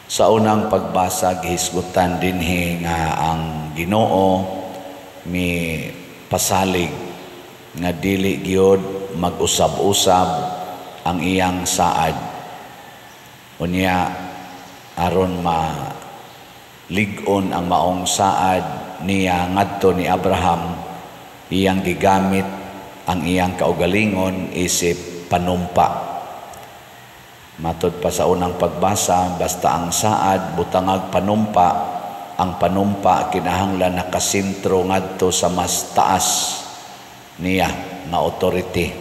Sa unang pagbasa, gihisgutan dinhi nga ang Ginoo mi pasalig nga dili gyud mag-usab-usab ang iyang saad. Unya aron ma lig-on ang maong saad niya ngadto ni Abraham, iyang gigamit ang iyang kaugalingon isip panumpa. Matod pa sa unang pagbasa, basta ang saad butangag panumpa, ang panumpa kinahanglan nakasentro ngadto sa mas taas niya nga authority.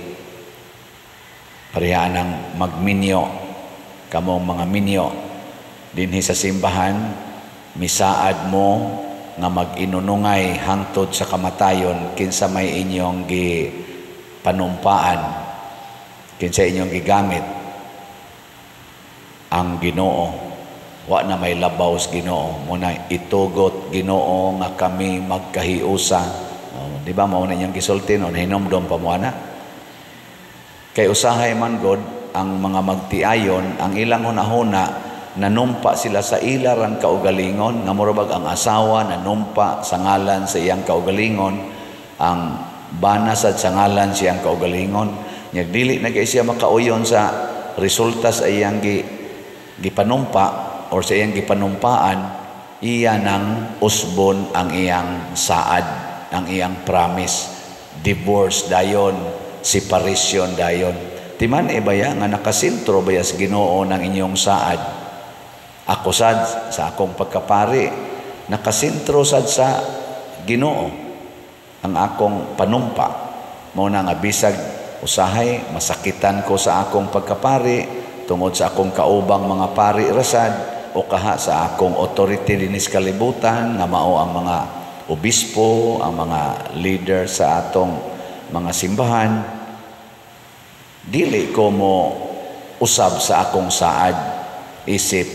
Pareha nang magminyo, kamong mga minyo dinhi sa simbahan, misaad mo nga mag-inunungay hangtod sa kamatayon, kinsa may inyong gipanumpaan, kinsa inyong gigamit? Ang Ginoo. Wa na may labaw sa Ginoo. Muna itugot, Ginoo, nga kami magkahiusa. Oh, di ba mao na inyong gisulti no? Nahinomdom pa mo ana? Kay usahay man god ang mga magtiayon, ang ilang hunahuna, nanumpa sila sa ilarang kaugalingon, nga murabag ang asawa nanumpa sa ngalan sa iyang kaugalingon, ang bana sad sa ngalan sa iyang kaugalingon. Nya dili na kay siya makauyon sa resulta sa iyang gipanumpa or sa iyang gipanumpaan, iya nang usbon ang iyang saad, ang iyang promise. Divorce dayon, separation dayon. Timan e baya nga nakasentro baya sa Ginoo ng inyong saad? Ako sad sa akong pagkapari, nakasentro sad sa Ginoo ang akong panumpa. Mao na nga bisag usahay masakitan ko sa akong pagkapari tungod sa akong kaubang mga pari rasad o kaha sa akong authority dinis kalibutan nga mao ang mga obispo, ang mga leader sa atong mga simbahan, dili ko mo usab sa akong saad isip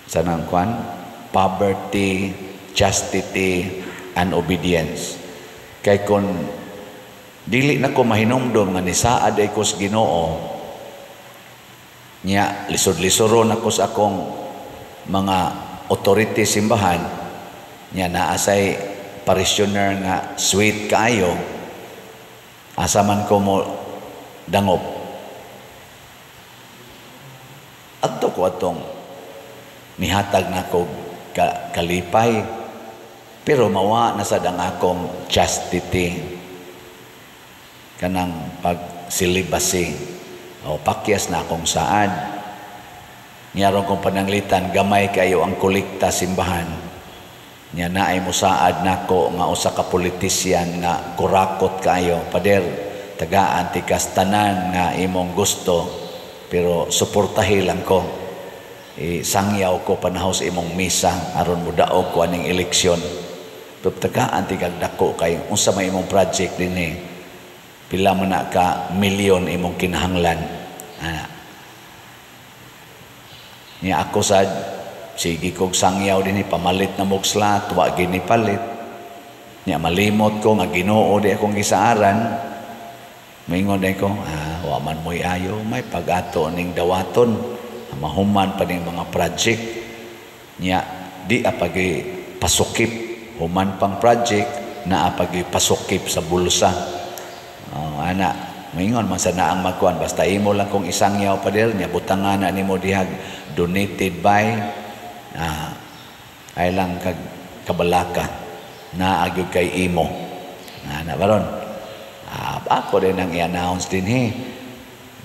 sa nang kwan, poverty, chastity, and obedience. Kay kon dili na ko mahinumdom nga nisaad ay ko sa Ginoo, nya lisod-lisoron ako sa akong mga authority simbahan, nya naa say parishioner nga sweet kaayo, asa man ko mo dangop? Adto ko atong nihatag nako kalipay, pero mawa na sad ang akong chastity, kanang pag-celibacy o pakyas na akong saad. Niyaron kong pananglitan gamay kayo ang kolekta simbahan, nya naay musaad nako nga usa ka politician nga kurakot kaayo, "Pader, tagaan tikas tanan nga imong gusto, pero suportahi lang ko. Isangyaw ko panahon sa imong misa aron modaog ko aning eleksyon. Pero tagaan tikag dako kay unsa may imong project dinhi? Pila man na ka milyon imong kinahanglan?" Ana. Nya ako sad, sige kog sangyaw dinhi, pamalit na mog slot, wa gini palit. Nya malimot ko nga Ginoo di akong gisaaran. Moingon day ko, "Ah, wa man mo'y ayo, may pag-ato ning dawaton, mahuman pa ning mga project." Nya di apagi pasukip, human pang project na apagi pasukip sa bulsa. Oh, ana, moingon man sa naang magkuan, "Basta imo lang kong isangyaw, pader, nya butangan na nimo dihag donated by," ah, ay lang kag kabalaka naa gyud kay imo. Ana baron? Ah, ako din ang i-announce dinhi.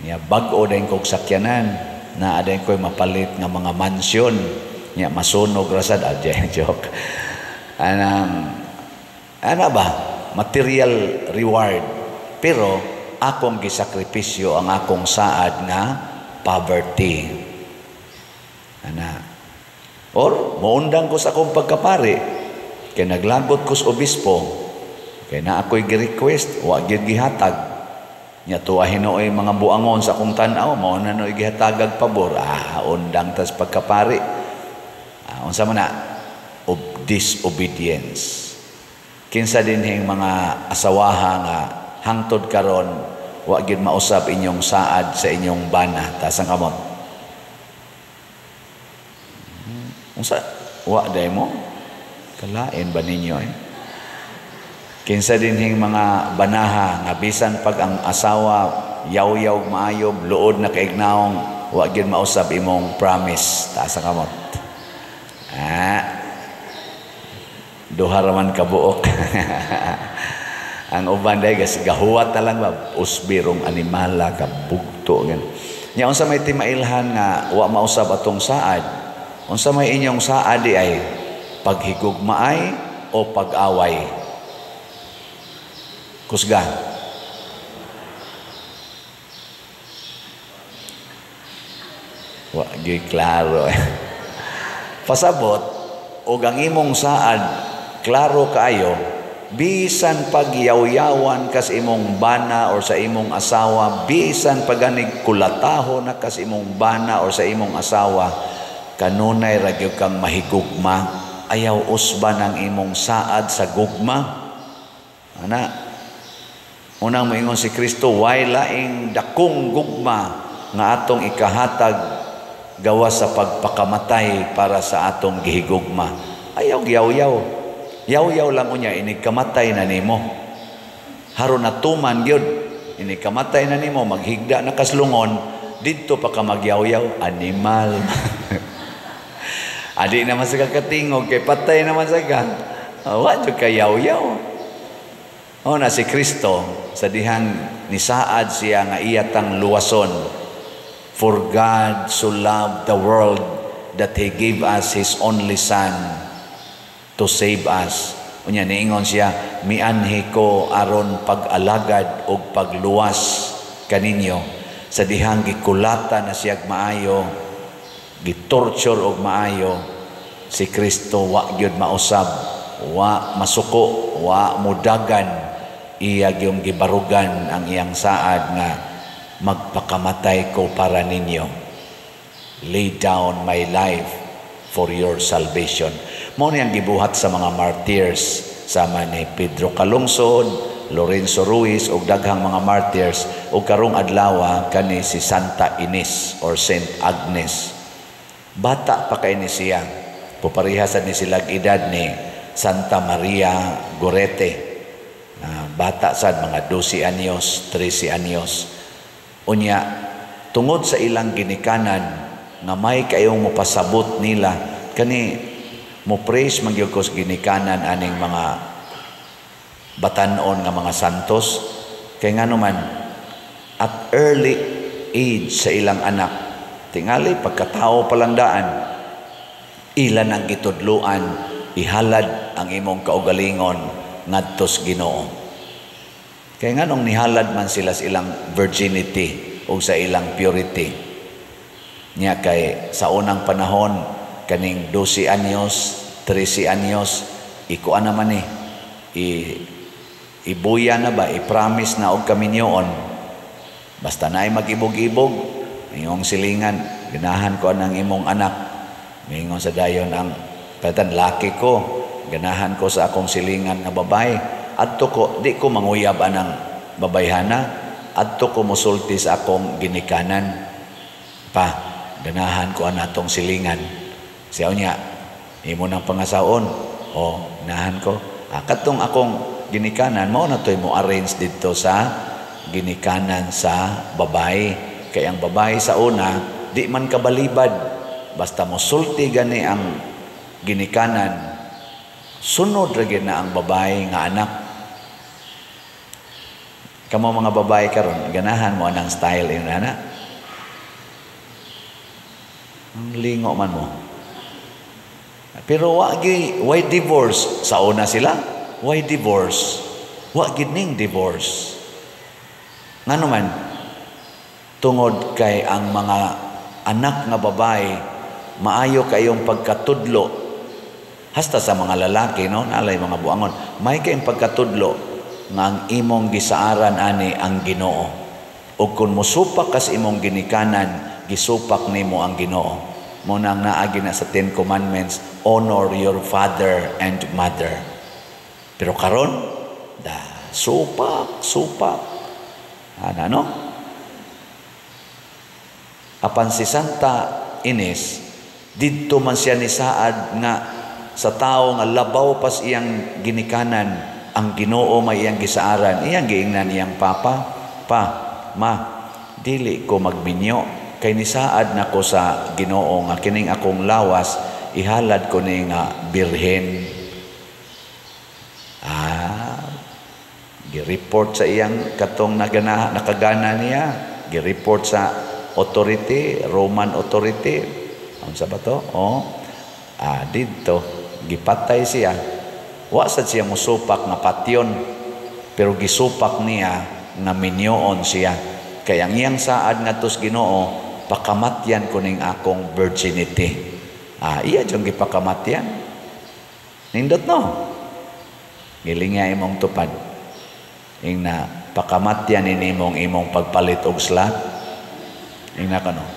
Nya bag-o din kog sakyanan, naa din ko'y mapalit nga mga mansyon. Nya masunog ra sad, ah, joke. Anang ana ba? Material reward. Pero akong gisakripisyo ang akong saad nga poverty. Ana. Or moundang ko sa akong pagkapari kay naglagot ko sa obispo kay na ako'y gi-request, wa gyud gihatag. Nya tuwa hinuoy mga buangon sa akong tan-aw, mao na no'y gihatagag pabor. Ah, undang tas pagkapari. Ah, unsa man na? Disobedience. Kinsa dinhing mga asawaha nga hangtod karon wa gyud mausab inyong saad sa inyong bana? Taas ang kamot. Unsa wa day mo? Kalain ba ninyo eh? Kinsa dinhing mga banaha nga bisan pag ang asawa yaw-yaw maayo, luod na kaignaong, wa gyud mausab imong promise? Taas ang kamot. Ah. Duha ra man ka buok. Ang uban day gas gahuwat na lang ba, usbirong animala ka bugto gan. Nya unsa may timailhan nga wa mausab atong saad? Unsa may inyong saad di ay paghigugmaay o pag-away? Kusga. Wa gyud klaro. Pasabot og ang imong saad klaro kaayo, bisan pagyawyawan kas imong bana or sa imong asawa, bisan paganig kulataho na kas imong bana or sa imong asawa, kanunay ra gyud kang mahigugma. Ayaw usban ang imong saad sa gugma. Ana, unang moingon si Kristo, way laing dakong gugma nga atong ikahatag gawas sa pagpakamatay para sa atong gihigugma. Ayaw gyaw-yaw. Yaw-yaw lang unya, inigkamatay na nimo. Haron natuman gyud, inigkamatay na nimo, maghigda na kaslungon, didto pa ka magyaw-yaw, animal. Adi naman sa kakatingog, kay patay naman sa ka. Wa jud ka yaw-yaw. O na si Kristo, sa dihang nisaad siya nga iyatang luwason. For God so loved the world that He gave us His only Son to save us. Unya niingon siya, mianhi ko aron pag-alagad og pagluwas kaninyo. Sa dihang gikulata na siyag maayo, gitorture og maayo, si Kristo wa gyud mausab, wa masuko, wa mudagan, iya gyung gibarugan ang iyang saad nga magpakamatay ko para ninyo. Lay down my life for your salvation. Mao ni ang gibuhat sa mga martyrs sama ni Pedro Calungsod, Lorenzo Ruiz ug daghang mga martyrs, ug karong adlaw kani si Santa Ines or Saint Agnes. Bata pa kay ni siya. Pupareha sad ni sila edad ni Santa Maria Gorete. Bata sad, mga 12 anyos, 13 anyos. Unya tungod sa ilang ginikanan nga may kayong mopasabot nila, kani mo praise man gyud ko sa ginikanan aning mga batan-on nga mga santos, kay ngano man at early age sa ilang anak, tingali pagkatao pa lang daan, ilan ang gitudloan, ihalad ang imong kaugalingon ngadto sa Ginoo. Kay nganong nihalad man sila sa ilang virginity o sa ilang purity. Nya kay sa unang panahon kaning 12 anyos, 13 anyos, ikuan naman ni ibuya na ba, i-promise na og kaminyoon. Basta naay mag-ibog-ibog, imong silingan, ganahan ko ang imong anak. Mingon sa dayon ang palitan, laki ko, ganahan ko sa akong silingan nga babae. Adto ko, di ko manguyab anang babayhana, adto ko mosulti sa akong ginikanan. Pa, ganahan ko ang atong silingan. Siya niya, imo nang pangasaon. O, ganahan ko. Katong akong ginikanan, mao na to'y mo arrange dito sa ginikanan sa babae. Kaya ang babae sa una, di man kabalibad. Basta mosulti gani ang ginikanan, sunod ra gyud na ang babae nga anak. Kamo mga babae karon, ganahan mo anang style ingon ana. Ang lingo man mo. Pero wa gi, why divorce? Sa una sila, why divorce? Wa gid ning divorce. Ngano man, tungod kay ang mga anak nga babae maayo kayong pagkatudlo, hasta sa mga lalaki, no, nalay mga buangon, may kayong pagkatudlo nga ang imong gisaaran ani ang Ginoo. Ug kun mosupak kas imong ginikanan, gisupak nimo ang Ginoo. Mo nang naagi na sa 10 Commandments, honor your father and mother. Pero karon, da supak, supak. Ana, no? Apan si Santa Ines, Didto man siya ni saad nga sa tao nga labaw pas iyang ginikanan, ang Ginoo may iyang gisaaran. Iyang giingnan iyang papa, "Pa, ma, dili ko magminyo kay nisaad nako sa Ginoo nga kining akong lawas ihalad ko ni nga birhen." Ah, gi-report sa iyang katong nagana, nakagana niya, gi-report sa authority, Roman authority. Unsa ba to? Oh. Ah, didto gipatay siya. Wa sad siya musupak nga patyon, pero gisupak niya nga minyoon siya. Kay ang iyang saad ngadto sa Ginoo, "Pakamatyan ko ning akong virginity." Ah, iya jung gipakamatyan. Nindot, no? Gilinga imong tupad. Ingna, "Pakamatyan ni imong imong pagpalit og slot." Ingna kano.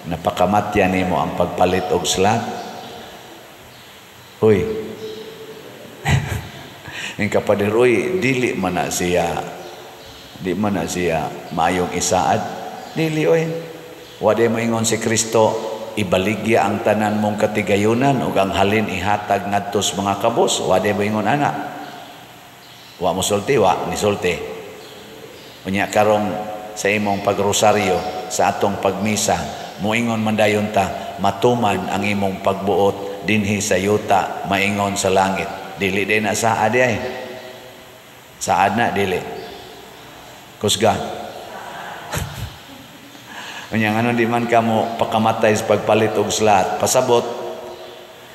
Napakamatyan nimo ang pagpalit og slot. Hoy. Ang kapader, uy, dili man na siya, di man na siya maayong isaad. Dili, oy. Wa di mo ingon si Kristo, "Ibaligya ang tanan mong katigayunan ug ang halin ihatag ngadto sa mga kabos"? Wa di mo ingon ana? Wa mo sulti, wa ni sulti. Unya karong sa imong pagrosaryo, sa atong pagmisa, moingon man dayon ta, "Matuman ang imong pagbuot dinhi sa yuta maingon sa langit." Dili din na saad ay. Saad na dili? Kusga. Unya ngano di man kamo pakamatay sa pagpalit og slot? Pasabot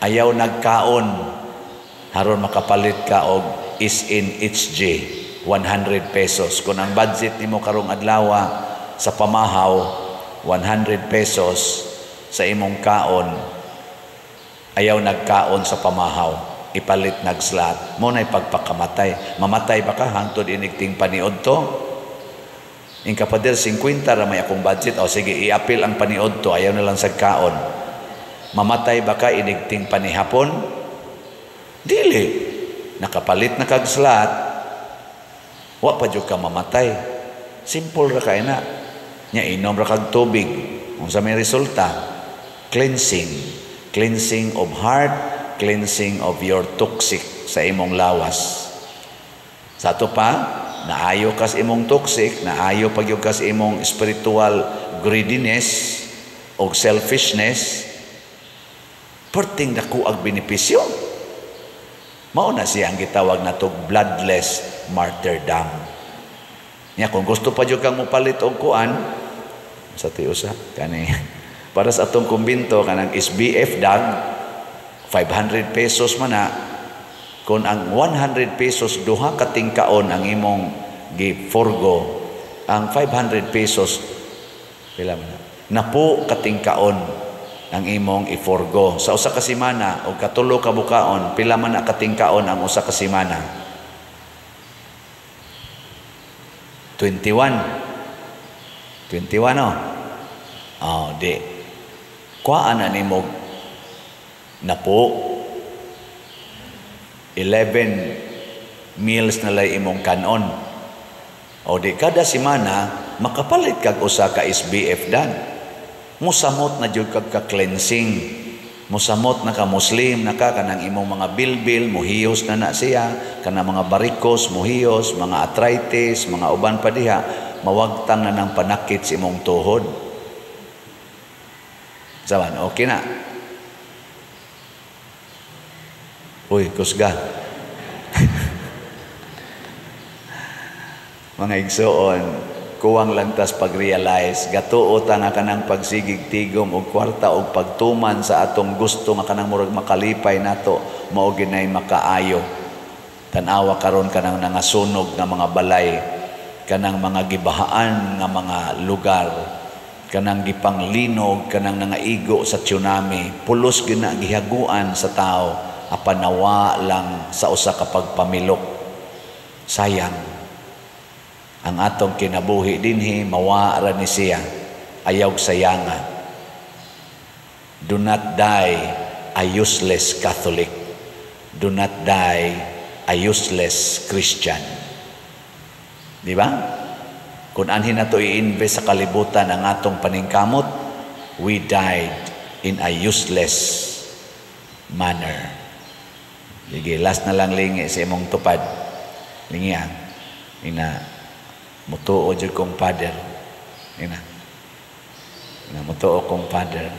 ayaw nagkaon haron makapalit ka og SNHG 100 pesos. Kung ang budget nimo karong adlaw sa pamahaw 100 pesos sa imong kaon, ayaw nagkaon sa pamahaw, ipalit nagslot mo na'y pagpakamatay. Mamatay ba ka hangtod inig ting paniod to? In kapader, 50 ra may akong budget. O sige, iapil ang paniod to, ayaw na lang sa kaon. Mamatay ba ka inigting panihapon? Dili. Nakapalit na kag slot, wa pa jud ka mamatay. Simple ra kay na. Nya inom ra kag tubig. Unsa may resulta? Cleansing. Cleansing of heart, cleansing of your toxic sa imong lawas. Sa ato pa, naayo kas imong toxic, naayo pag kas imong spiritual greediness o selfishness, perting dako ang benepisyo. Mao na siya ang gitawag nato bloodless martyrdom. Nya kung gusto pa jud kang mopalit og kuan sa tiusa kani para sa atong kumbinto, kanang SBF dag 500 pesos man na. Kung ang 100 pesos duha ka tingkaon ang imong gi-forgo, ang 500 pesos pila man na? Napo katingkaon ang imong i-forgo sa usa ka semana o katulo ka bukaon. Pila man na katingkaon ang usa ka semana? 21, 21, oh. Oh, di kuhaan na nimo napo, 11 meals na lay imong kanon. O di kada semana makapalit kag usa ka SBF dan. Musamot na jud kag ka-cleansing. Musamot na ka, Muslim na ka, kanang imong mga bilbil muhiyos na na siya, kanang mga barikos muhiyos, mga arthritis, mga uban pa diha, mawagtang na ng panakit sa imong tuhod. Saban, okay na. Uy, kusga. Mga igsoon, kuwang lang tas pag-realize, gatuo ta nga kanang pagsigig tigom og kwarta og pagtuman sa atong gusto nga kanang murag makalipay nato, mao ginay makaayo. Tan-awa karon kanang nangasunog nga mga balay, kanang mga gibahaan nga mga lugar, kanang gipanglinog, kanang nangaigo sa tsunami, pulos gina gihaguan sa tao, apan nawa lang sa usa ka pagpamilok. Sayang ang atong kinabuhi dinhi, mawa ra ni siya. Ayaw sayanga. Do not die a useless Catholic. Do not die a useless Christian. Di ba? Kung anhin nato i-invest sa kalibutan ang atong paningkamot, we died in a useless manner. Sige, last na lang, lingi sa imong tupad. Lingi ah. Ina, mutuo jud kong father. Ina. Ina, mutuo kong father.